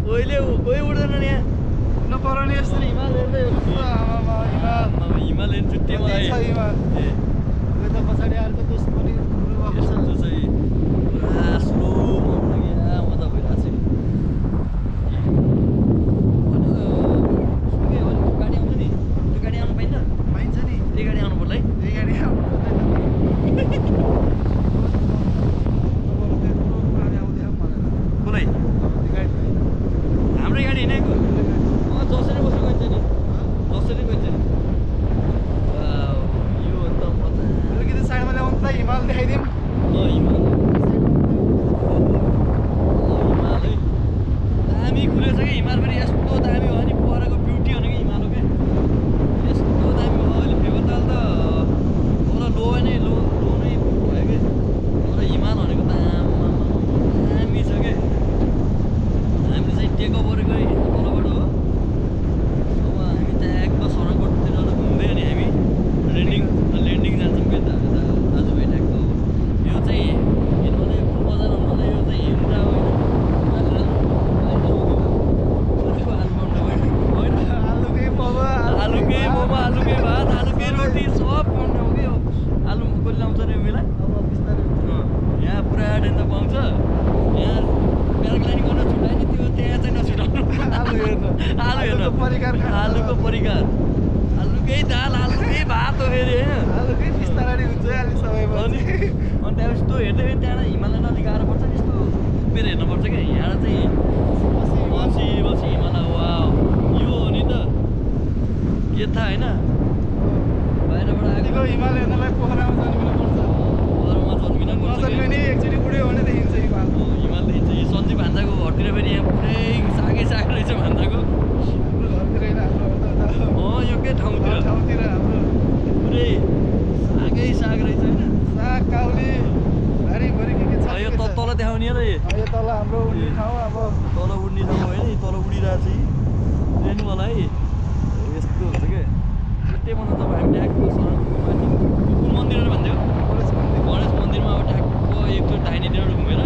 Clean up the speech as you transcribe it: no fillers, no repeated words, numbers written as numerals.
कोहीले कोही उड्दैन नि यहाँ नपराउने यस्तो नि हिमाल हेर्दै आमामा हिमाल हिमाल हेर्नु छुट्टी मलाई छ हिमाल ए यता पछाडि अर्को दोस्त पनि यस्तो चाहिँ पुरा स्लो मजा भइरहेको छ गाडी आउँछ नि त्यो गाडी आउनु पाइन्छ नि त्यही गाडी आउनु पर्ला है त्यही गाडी आउनु कुनै हाम्रै गाडी हिँडेको जसरी बस्नु गइन्छ नि जसरी गइन्छ नि यो त मजा अलिकति साइडमा ल्याउनु त हिमाल देखाइदिउँ हिमाल है दामी खुलेछ कि हिमाल पनि यस्तो दामी हो नि परको ब्युटी हो नि कि हिमाल हो क्या यस्तो दामी हो अहिले फेमताल त तर लो नै लो नै भयो कि तर हिमाल भनेको त दामी छ क्या हामीले चाहिँ टेक ओभरकै तलबाट हो अब हामी चाहिँ एकदम सरकटतिर घुम्दै अनि हामी ल्यान्डिङ जान्छौँ क्या दाजुभाइ ट्याक्क यो चाहिँ किनभने बजार हुनाले यो चाहिँ हिँड्दा होइन आलुकै मोमो आलुकै मोमो आलुकै भात आलुकै रोटी सब पाउने हो कि आलु कसले ल्याउँछ रे मेला यहाँ पुरा डेन्जा पाउँछ यहाँ प्याराग्लाइडिङ गर्न छुट्यायो नि त्यो त्यहाँ चाहिँ नछुटाउनु आलु हेर्नु आलुको परिकार आलुकै दाल आलुकै भात हो फेरि होइन आलुकै बिस्तारै हुन्छ अलिक समयमा अनि त्यहाँपछि त्यो हेर्दै त्यहाँ हिमालय नदी गाह्रो पर्छ नि यस्तो उभिएर हेर्नुपर्छ क्या यहाँ चाहिँ बसी हिमालय वा यो हो नि त यता होइन बाहिरबाट आएको हिमाल हेर्नलाई पोखरामा जन्मिनुपर्छ पोखरामा जन्मिन नजन्मिने एकचोटि बुढ्यो भने देखिन्छ हिमाल हिमाल देखिन्छ यो सन्जी भान्जाको घरतिर फेरि यहाँ पुरै साग रहेछ भान्जाको हाम्रो घरतिर होइन यो के ठाउँतिर हाम्रो पुरै साग रहेछ होइन साग काउली भरिभरि के छ यो तल देखाउने र यो तल हाम्रो उड्ने ठाउँ अब तल उड्ने ठाउँ होइन तल उडिरहेको छ ट्रेनवाला है यस्तो हुन्छ क्या छुट्टै भन्दा त हामी ट्याक्क कुन मन्दिर भन्थ्यो गणेश मन्दिरमा अब ट्याक्क एकचोटि दाहिनेतिर घुमेर